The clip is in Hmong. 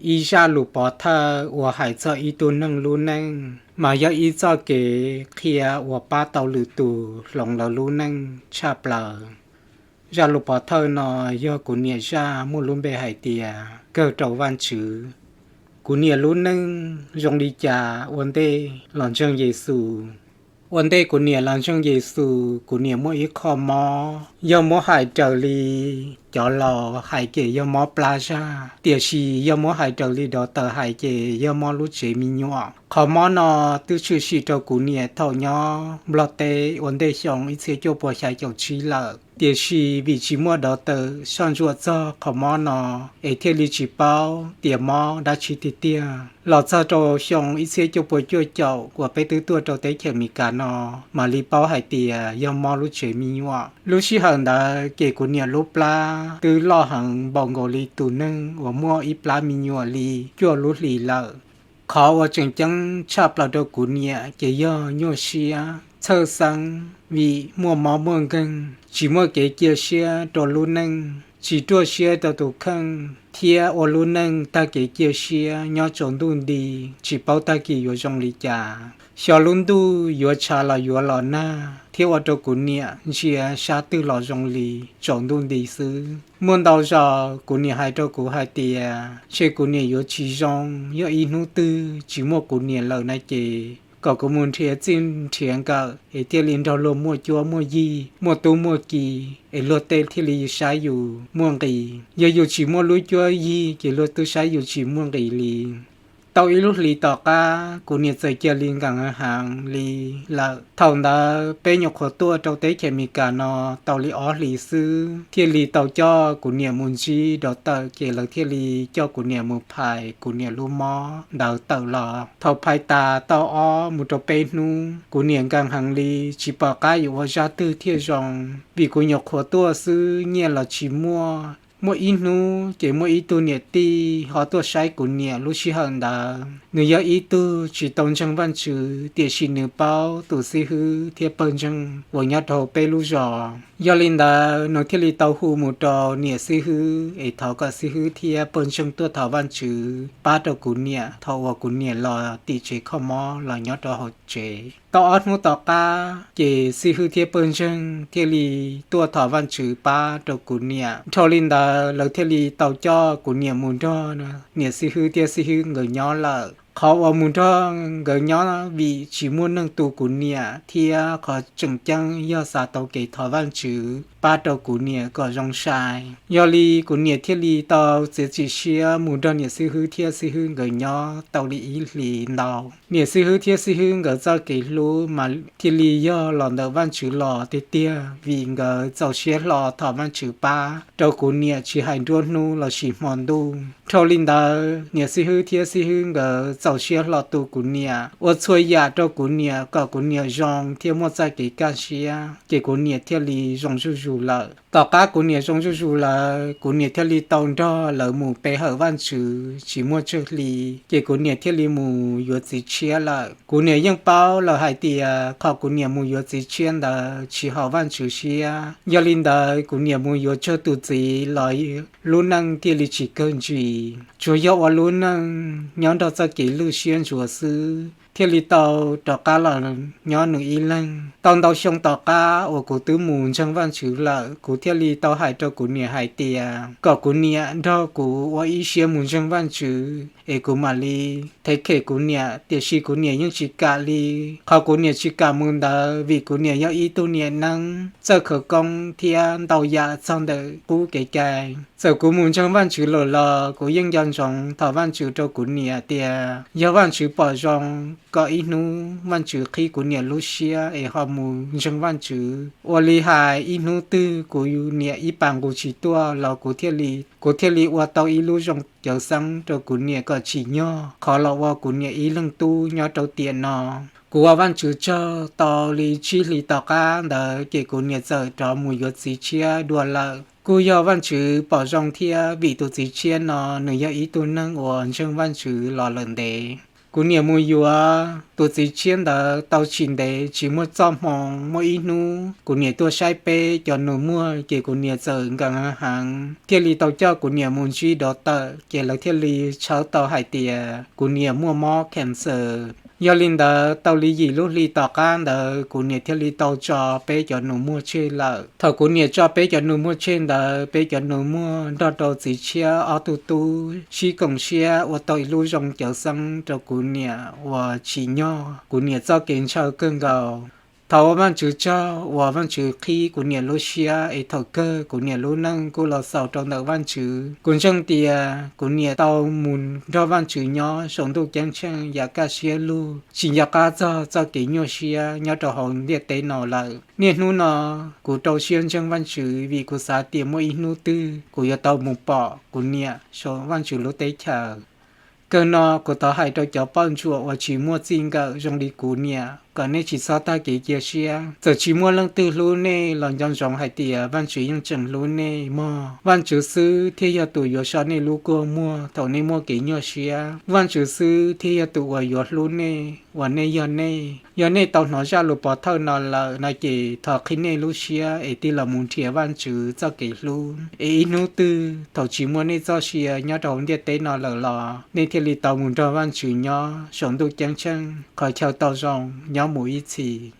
Ib zaj lus pov thawj uas hais txog ib tug neeg lub neej mas yog ib txoj kev qhia uas pab tau lwm tus hloov lawv lub neej tshaj plaws. Zaj lus pov thawj no yog kuv niam zaj muaj lub npe hais tias Kawg rau Vajtswv. Kuv niam lub neej zoo li cas ua ntej los ntseeg Yexus? Ua ntej kuv niam los ntseeg Yexus, kuv niam muaj ib qho mob, yog muab hais raws li cov laus hais ces yog mob plab zaj, tiam sis yog muab hais raws li doctor hais ces yog mob lub tsev me nyuam. Qhov mob no twb tshwm sim rau kuv niam thaum nyob Nplog teb ua ntej xyoo ib txhiab cuaj puas xya caum tsib lawm, tiam sis vim tsis muaj doctor soj ntsuam txog qhov mob no es thiaj li tsis paub tias mob dab tsi tiag tiag. Los txog rau xyoo ib txhiab cuaj puas cuaj caum uas peb twb tuaj rau teb chaws Amelikas no mam li paub hais tias yog mob lub tsev me nyuam. Lub sij hawm ntawd ces kuv niam lub plab twb loj heev npaum nkaus li tus neeg uas muaj ib plab me nyuam li cuaj lub hlis lawm. Qhov uas tseem ceeb tshaj plaws rau kuv niam ces yog nyuaj siab, txhawj xeeb vim muaj mob muaj nkeeg, tsis muaj kev cia siab rau lub neej, tsis ruaj siab rau tus kheej, thiab ua lub neej tag kev cia siab nyob tsaus ntuj nti, tsis paub tag kis yuav zoo li cas. Xyov lub ntuj yuav tshav los yuav los nag thiab ua rau kuv niam ntsia sab twg los zoo li tsaus ntuj nti xwb. Muaj ntau zaus kuv niam hais rau kuv hais tias ntshe kuv niam yuav tsis zoo, yog ib hnub twg tsis muaj kuv niam lawm na ces kom kuv mus nrhiav txij nrhiav nkawm es thiaj li nrog luag muaj cuab muaj yig, muaj tub muaj ki, es luag tej thiaj li saib yus muaj nqis. Yog yus tsis muaj lub cuab yig ces luag twb saib yus tsis muaj nqis li. Tau ib lub hlis tom qab kuv niam txawm cia li nkees heev li lawm. Thaum ntawd peb nyuam qhuav tuaj rau teb chaws Amelikas no tau li ob hlis xwb thiaj li tau coj kuv niam mus ntsib doctor ces lawv thiaj li coj kuv niam mus phais kuv niam lub mob ntawd tawm los. Thaum phais tas tau ob mus rau peb hnub kuv niam nkees heev li, tsis pom qab yuav ua zaj twg thiaj zoo, vim kuv nyuam qhuav tuaj xwb nyiaj los tsis muaj. Muaj ib hnub ces muaj ib tug niam tij ho tuaj saib kuv niam lub sij hawm ntawd. Nws yog ib tug tsis tau ntseeg Vajtswv tiam sis nws paub tus xib hwb thiab pawg ntseeg uas nyob rau peb lub zos. Yog li ntawd nws thiaj li tau hu mus rau niam xib hwb es thov kom xib hwb thiab pawg ntseeg tuaj thov Vajtswv pab rau kuv niam thaum uas kuv niam los tim tsev kho mob los nyob rau hauv tsev. Tau ob hnub tom qab ces xib hwb thiab pawg ntseeg thiaj li tuaj thov Vajtswv pab rau kuv niam. Dhau li ntawd lawv thiaj li tau coj kuv niam mus nrog niam xib hwb thiab xib hwb nkawd nyob lawm. Qhov uas mus nrog nkawd nyob vim tsis muaj neeg tu kuv niam thiab qhov tseem ceeb yog xav tau kev thov Vajtswv pab rau kuv niam kom zoo sai. Yog li kuv niam thiaj li tau txiav txim siab mus nrog niam xib hwb thiab xib hwb nkawd nyob tau li ib hlis ntau. Niam xib hwb thiab xib hwb nkawd txoj kev hlub mas thiaj li yog los ntawm Vajtswv los tiag tiag vim nkawd txaus siab hlo thov Vajtswv pab rau kuv niam tsis hais nruab hnub lossis hmo ntuj. Dhau li ntawd niam xib hwb thiab xib hwb nkawd txaus siab hlo tu kuv niam, ua txhua yam rau kuv niam kom kuv niam zoo thiab muaj txoj kev kaj siab ces kuv niam thiaj li zoo zuj zus lawm. Tom qab kuv niam zoo zuj zus lawm kuv niam thiaj li tau nrog lawv mus pe hawm Vajtswv tsis muaj tsawg hli ces kuv niam thiaj li mus yuav txiv tshiab lawm. Kuv niam yeej paub lawm hais tias qhov kuv niam mus yuav txiv tshiab ntawd tsis haum Vajtswv siab. Yog li ntawd kuv niam mus yuav tsawg tus txiv los lub neej thiaj li tsis kawg ntsis, tsuas yog ua lub neej nyob nrog txoj kev lwj siab ntsuav xwb thiaj li tau rov qab los nyob nws ib leeg. Tau ntau xyoo tom qab uas kuv twb mus ntseeg Vajtswv lawm kuv thiaj li tau hais rau kuv niam hais tias kom kuv niam nrog kuv ua ib siab mus ntseeg Vajtswv es kuv mam li thev khem kuv niam, tiam sis kuv niam yeej tsis kam li. Qhov kuv niam tsis kam mus ntawd vim kuv niam yog ib tug niam neeb txawj khawv koob thiab ntau yam txog ntawm qub kev cai. Txawm kuv mus ntseeg Vajtswv lawm los kuv yeej nco ntsoov thov Vajtswv rau kuv niam tias yog Vajtswv pom zoo kom ib hnub Vajtswv qhib kuv niam lub siab es ho mus ntseeg Vajtswv. Ua li hais ib hnub twg kuv niam ib pas nqus tsis tuaj los kuv thiaj li, kuv thiaj li ua tau ib lub zoo cawv xeeb rau kuv niam kom tsim nyog qhov los ua kuv niam ib leeg tub nyob rau tiam no. Kuv ua Vajtswv tsaug, tau li tsib hlis tom qab ntawd ces kuv niam txawm rov mus yuav txiv tshiab dua lawm. Kuj yog Vajtswv pom zoo thiab vim tus txiv tshiab no nws yog ib tug neeg uas ntseeg Vajtswv los lawm ntev. Kuv niam mus yuav tus txiv tshiab ntawd tau tsis ntev tsis muaj txoj hmoo, muaj ib hnub kuv niam tuaj saib peb cov nus muag ces kuv niam txawm nkees heev, thiaj li tau coj kuv niam mus ntsib dov tawm ces lawv thiaj li tshawb tau hais tias kuv niam muaj mob cancer. Yog li ntawd tau li yim lub hli tom qab ntawd kuv niam thiaj li tau tso peb cov nus muag tseg lawm. Thaum kuv niam tso peb cov nus muag tseg ntawd peb cov nus muag nrog rau txiv tshiab ob tug tub sib koom siab ua tau ib lub zoo cawv xeeb rau kuv niam uas tsim nyog kuv niam txoj kev ntshaw kawg nkaus. Thov ua Vajtswv tsaug uas Vajtswv qhib kuv niam lub siab es thaum kawg kuv niam lub neej kuj los xaus rau ntawm Vajtswv. Kuv ntseeg tias kuv niam tau mus nrog Vajtswv nyob saum ntuj ceeb tsheej yam kaj siab lug tsis nco qab txog txoj kev nyuaj siab nyob rau hauv ntiaj teb no lawm. Niaj hnub no kuv rau siab ntseeg Vajtswv vim kuv xav tias muaj ib hnub twg kuv yuav tau mus pom kuv niam saum Vajtswv lub teb chaws. Kawg no kuv thov hais rau cov poj ntsuam uas tsis muaj txij nkawm zoo li kuv niam kom nej tsis txhob tag kev cia siab. Txawm tsis muaj leej twg hlub nej los nco ntsoov hais tias Vajtswv yeej tseem hlub nej mog. Vajtswv xwb thiaj yog tus yuav so nej lub kua muag thaum nej muaj kev nyuaj siab. Vajtswv xwb thiaj yog tus uas yuav hlub nej uas nej yog nej. Yog nej tau hnov zaj lus pov thawj no lawm no ces thov qhib nej lub siab es tig los mus nrhiav Vajtswv txoj kev hlub es ib hnub twg thaum tsis muaj nej txoj sia nyob rau hauv ntiaj teb no lawm los nej thiaj li tau mus nrog Vajtswv nyob saum ntuj ceeb tsheej qhov chaw tau zoo nyob mus ib txhis.